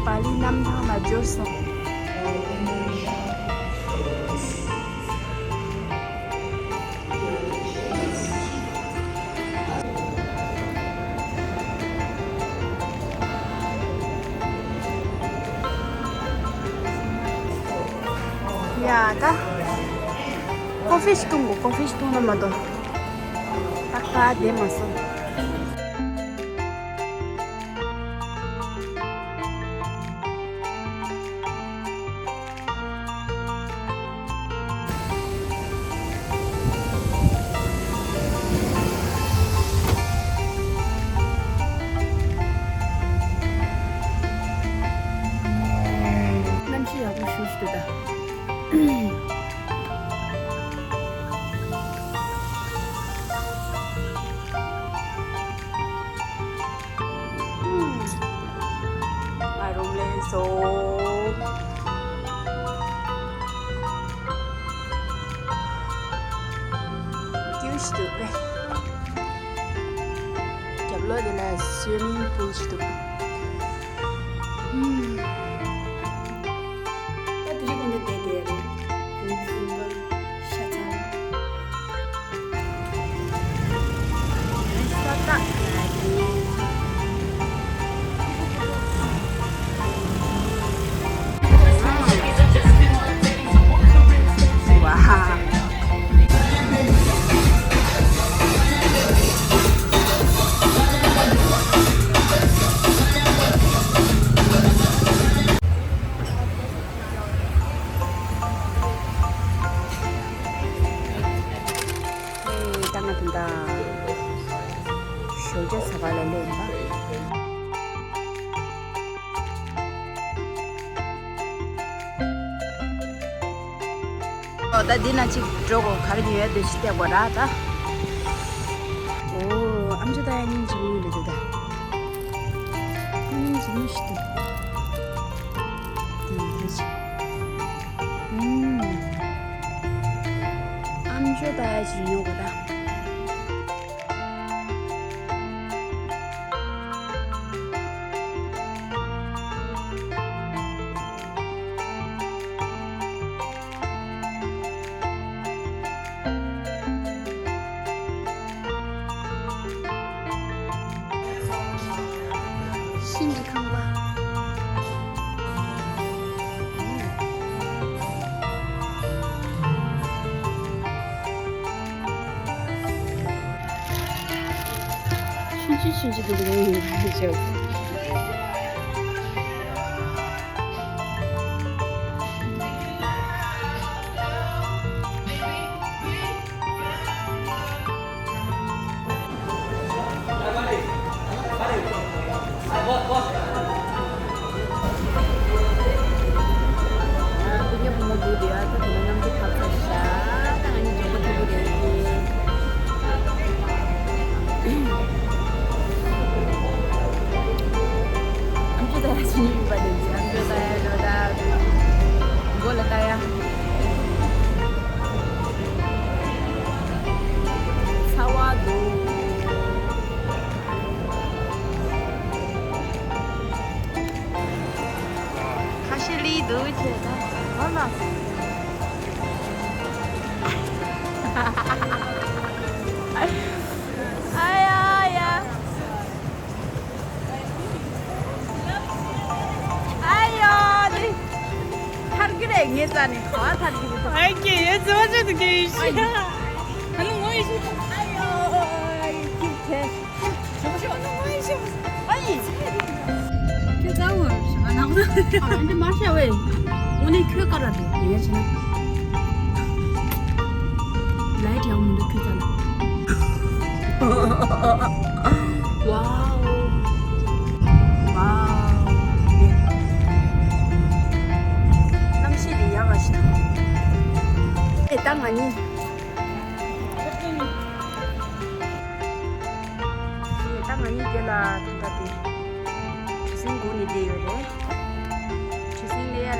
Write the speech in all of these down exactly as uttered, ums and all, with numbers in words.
པཱ་ལི་གནམ་ཐང་ལ་འབྱོར་སོང་། ཡ་ད། ཀོ་ཧྥི་ཞིག་འཐུང་དགོས། ཀོ་ཧྥི་ཞིག་འཐུང་ན་མ་གཏོགས་ཏག་ཏག་བསྡད་མ་སོང་། གནམ་གཤིས་ཡག་པོ་ཞེ་པོ་ཅིག་འདུག་ད། ང་རང་ལ་སོ། ཀྱུ་ཤི་འདུག་པས། རྒྱབ་ལོགས་དེ་ལ་སུའི་མིང་པུལ་ཞིག་འདུག། ད་དེ་རིང་ཁོང་ཚོ་བསྡད་བསྡད་རེད། ཁོང་ཚོ་ཤ་ཚ། ད་ང་དང་ཞོགས་ཇ་ཟ་ག་ལ་སླེབས་པ། ཨོ་ད་འདི་ན་ཅིག་འགྲོ་དགོས། ག་རེ་ཉོ་ཡ་འདོད་ཤི་བལྟས་དགོས་ར་ད། ཨོ་ཨམ་ཅོག་ད་ཡ་སྙིང་རྗེ་མོ་རེད་ད། སྙིང་རྗེ་མོ་ཞིག་འདུག། འདི་རེད་ཅིག། ཨུམ། ཨམ་ཅོག་ད་ཡ་ཅིག་ཉོ་དགོས་ད། ཤིང་གི་ཁང་པ། ཆུང་ཆུང་ཆུང་ཆུང་འདུག་ལེ་ཡིན་ཞོག། ཚ་བ་འདུག། ཁ་ཤས་ལི་འདུག་ཅེས་ད་ཧོ་ལ། ཨ་ཡ་ཡ། ཨ་ཡོ་ལི། ཐར་གི་རེད། ངའི་རྩ་ནས་ག་པར་ཐར་གི་རེད། ཨ་ཀྱེ་ཡོད་ཚོ་ཅི་འདུག་གི་ཡིན་ཤི། ཨ་ནི་ངོ་ཡིན་ཤི། ཨ་ཡོ་ཨ་ཡོ་ཀྱེ་ཀྱེ། ཁྱོད་ཚ་བོ་ཞེ་མ་ནག་ས། ཨ་འདི་མ་ཤ་བས། དངོས་གནས་ཁྱོད་ཀ་ར་དེ་ཡིན་ཡ་ཆེ་ན། ལའི་ཡང་མི་འདུག་ཁྱོད་ཚ་ན། ཝའོ། ཝའོ། གནམ་གཤིས་འདི་ཡག་ག་ཞིག་འདུག། ཨེ་ད་ང་གཉིས། ད་ང་གཉིས་དེ་ལ་ད་ལྟ་དེ་གྲུ་གཟིངས་སྒུག་ནས་བསྡད་ཡོད་རེད།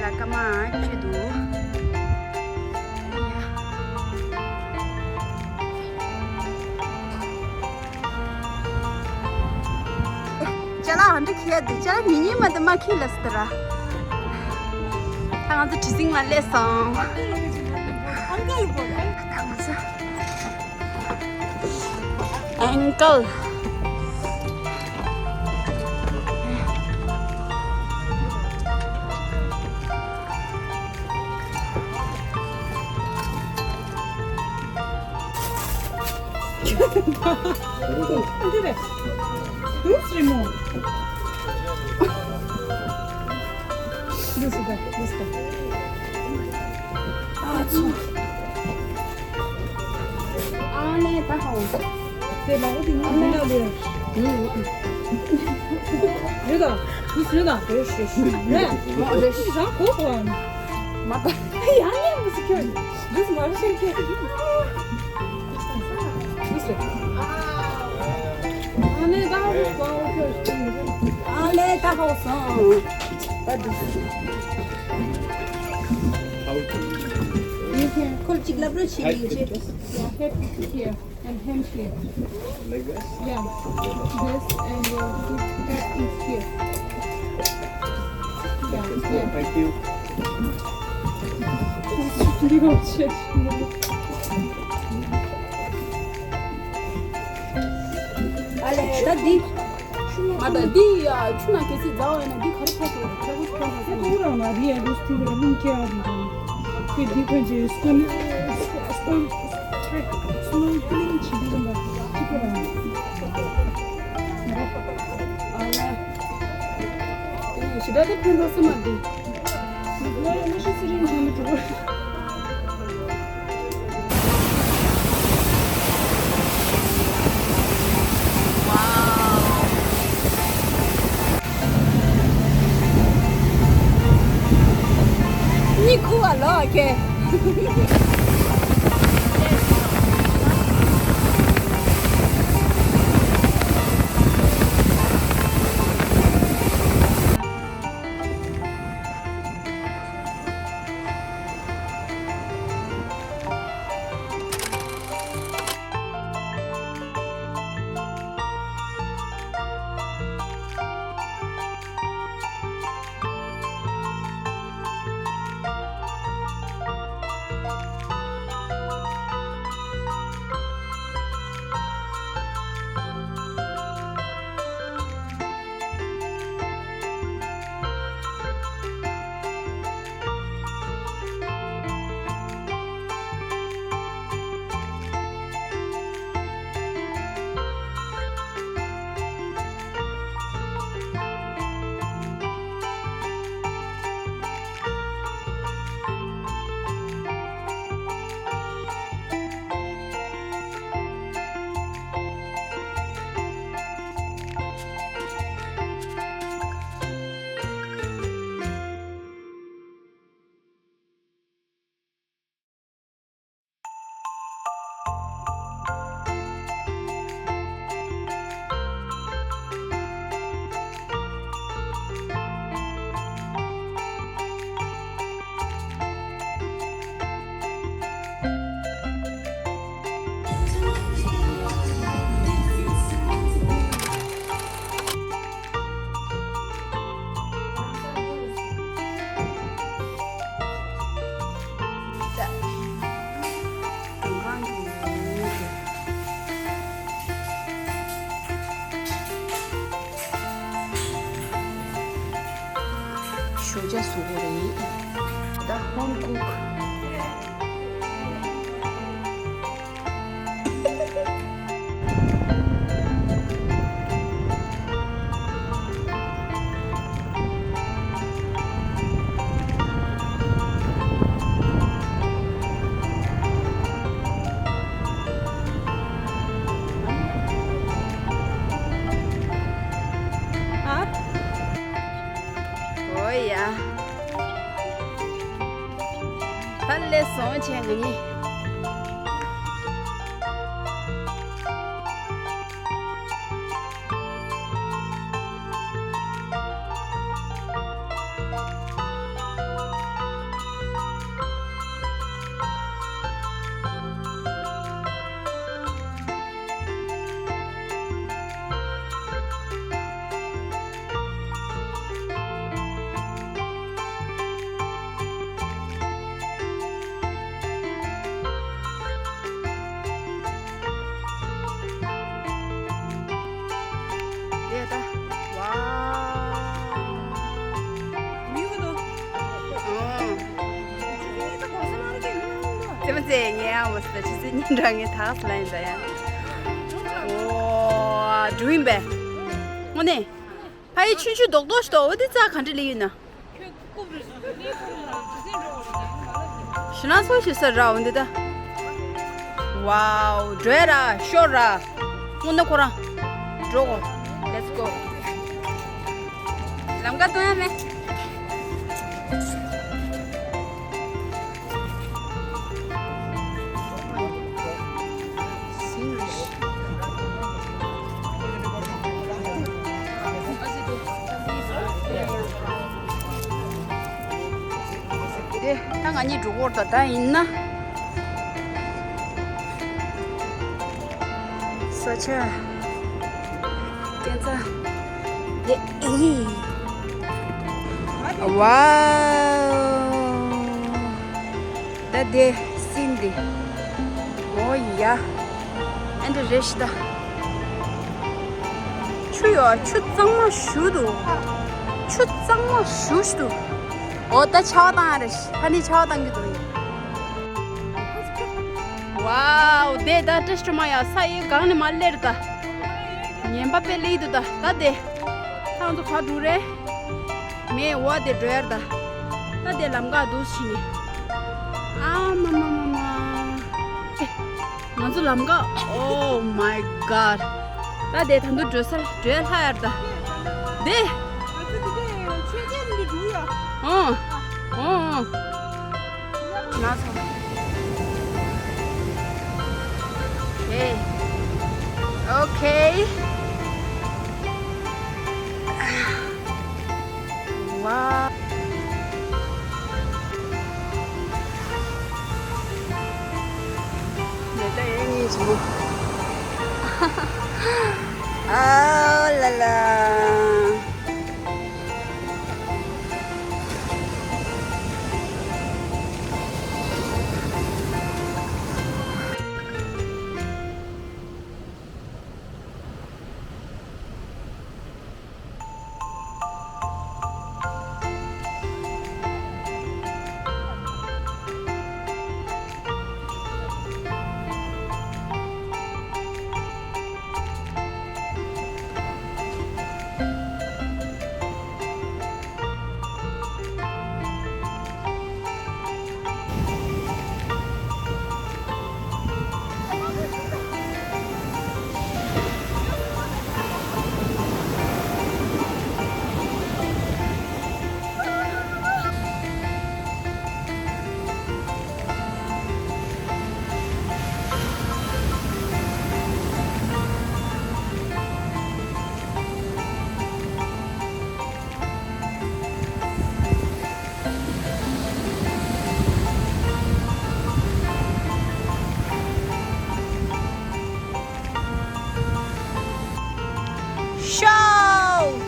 ལ་ཀ་མ་ཅི་འདུག་ཅ་ལག་ཧ་འདྲ་ཁྱེར་དེ་ཅ་ལག་ཉིན་ཉིན་མ་དེ་མ་ཁྱེར་ལ་སི་ད་ར། ད་ང་ཚོ་གྲི་སིང་ལ་སླེབས་སོང་། ད་ང་ཚོ། Uncle. This is the, this the. Ah, it's ཨ་ལས་ད་ཧོ། དེ་ལ་འོ་དེ་ངའི་མི་ལ་ལས། རེད་ད། དུས་རེད་ད། རེད་ཤི་ཤི། རེད། མ་རེད་ཤི་རང་གོ་གོ་ཨ། མ་ད། ཡང་ཡང་མི་སི་ཁྱོད། དུས་མ་རེད་ཤི་ཁྱོད། དུས་རེད། ཨ་ལས་ད་ཧོ་གོ་ཨ་ཁྱོད། ཨ་ལས་ད་ཧོ་སོང་། ད་དུས། ཁོ་གཅིག་ལབ་རོགས་བྱེད་ཀྱི་ཡོད་ཅེས། Yeah, head here and hand here. Like this? Yeah. This and your head is here. Yeah, yeah. Thank you. ཨ་ལས་ད་འདི། ང་ད་འདི་ཡ་ཆུ་ནང་གལ་སྲིད་འཛག་པ་ཡིན་ན་འདི་ག་རེ་ཕོག་ཐུབ་ཁྱེད་ཀོ་ཆུ་ཕོག་ཐུབ་སེ་ཁོ་རང་ལ་རི་ཡ་རུ་སྟེང་ལ་རླུང་སྐྱེ་བ་རེད་དང་། ཁྱེད་འདི་ཁོན་ཅེ་སྐོན་སྐོན་སྣང་ཀི་ལིང་བྱེད་དུས་ཙམ་པ་ཅི་ཁོ་རང་ཨ་ལ་ཞི་དྲག་དེ་ཕན་ཐོགས་སེ་མ་འདི། ནི་ཁུ་བ་ལོ་ཁེ། ཞོགས་ཇ་བཟོ་དགོས་རེད། ད་ཧོམ་ཀུག་ཨ། ཨོ་ཡ། ཕར་སླེབས་སོང་བྱས་ང་གཉིས། ཨ་མ་སི་ད་ཆུ་ཚོད་གཉིས་འདྲ་ངས་ཐག་ལ་ཡིན་ད་ཡ། ཨོ་འགྲོ་ཡིན་པས། དངོས་གནས། ཕ་ཡི་ཆུང་ཆུང་རྡོག་རྡོག་ཞིག་འདུག་འོ་དེ་རྩ་ག་འདྲ་ལི་ཡིན་ན། ཞི་ལང་སོ་ཞིག་ས་ར་འོ་འདི་ད། ཝའོ་འགྲོ་ཡ་ར་ཤོར་ར། དངོས་གནས་ཁོ་རང་། འགྲོ་གོ། Let's go། ལམ་ཀ་སྟོན་ཡ་མེད། དེ་ད་ང་གཉིས་འགྲོ་གོ་ད་ད་ཡིན་ན། ས་ཆ། སྐྱེ་འཚར། དེ་ཨི། ཝའོ། ད་དེ་སིན་དེ། ཨོ་ཡ། ཨེ་འདྲ་རེད་ཤི་ད། ཆུ་ཡོ་ཆུ་གཙང་མ་ཞུ་འདུག་ཆུ་གཙང་མ་ཞུ་ཞུ་འདུག་ཨོ་ད་ཆར་པ་བཏང་ཡ་རེད་ཤི། ཕ་ནི་ཆར་པ་བཏང་གི་འདུག་ཝའོ། དེ་ད་ཏྲེ་སྟྲི་མ་ཡ་ས་ཡི་སྒང་ནས་མར་སླེབས་ད། ངན་པ་དཔེ་སླེབས་འདུག་ད་ད་དེ། ཐང་དུ་ག་འགྲོ་རེད། མེ་འོ་དེ་འགྲོ་ཡར་ད། ད་དེ་ལམ་ཀ་འདུག་ཕྱིན་ནས། ཨ་མ་མ་མ་མ། ང་ཚོ་ལམ་ཀ། Oh my god། ད་དེ་ད་འདུག་འགྲོ་སར་འགྲོ་ཡར་ལྷ་ཡར་ད། དེ། ཨོ། ཨོ། ཨོ། ང་ཚོ། Okay. Okay. Wow. Oh la la. Show!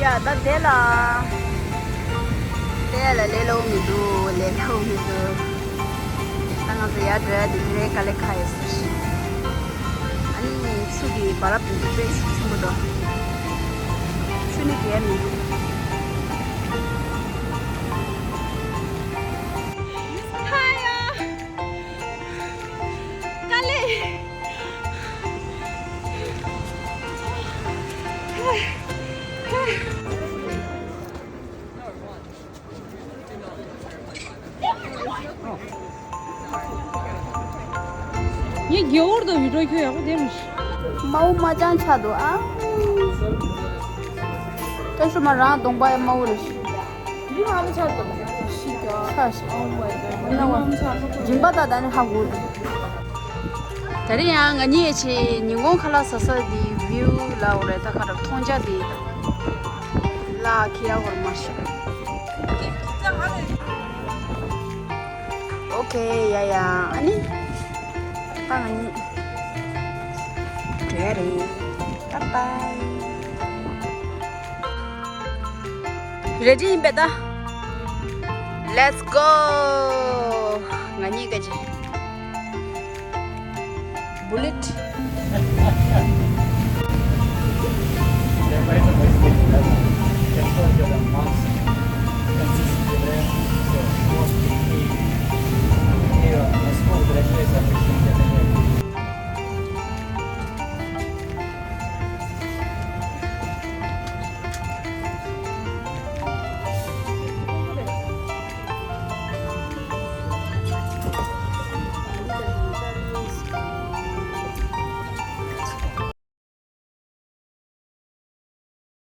ཡ་ད་དེ་ལ། དེ་ལ་ལས་སླ་པོ་མི་འདུག་ལས་སླ་པོ་མི་འདུག་ད་ང་ཚོ་ཡར་འགྲོ་ཡ་དེ་དེ་རེད། དཀའ་ལས་ཁག་ཡོད་ས་རེད། ཨ་ནི་ཆུ་གི་བ་རབས་དེ་ཚོ་དཔེ་ཤུགས་ཆེན་པོ་འདུག་ཆུ་ནི་བརྒལ་མི་འདུག་ཧ་ཡ། དཀའ་ལས། ངའི་རྒྱལ་བོར་དང་བི་ཌིའོ་ཁྱོད་ཡག་པོ་བསྡད་མི་ཤེས། དམར་པོ་དམར་རྐྱང་ཆགས་འདུག་ཨ། ཀྲེན་ཧྲུའུ་མ་རང་གདོང་པ་ཡང་དམར་པོ་རེད་ཤག་འདི་དམར་པོ་ཆགས་འདུག་ཤི་རྒྱག་ཆགས་ཤག་འདི་དམར་པོ་ཆགས། མགྲིན་པ་དང་ད་ནི་ཧ་གོ་འདུག་ད་རེས་ཡང་ང་གཉིས་ཆེ་ཉིན་གུང་ཁ་ལག་ཟ་ས་འདི་བིའུ་ལ་འོ་རེད། ད་ག་རེ་མཐོང་རྒྱ་འདི་ལ་ཁེ་ཡ་འོར་མ་ཤི། ཨོ་ཁེ། ཡ་ཡ། ཨ་ནི། ད་ང་གཉིས་འགྲོ་ཡ་རེད། Bye bye. རེ་ཌི་ཡིན་པས་ད། Let's go. ང་གཉིས་ཀ་ཅི། Bullet.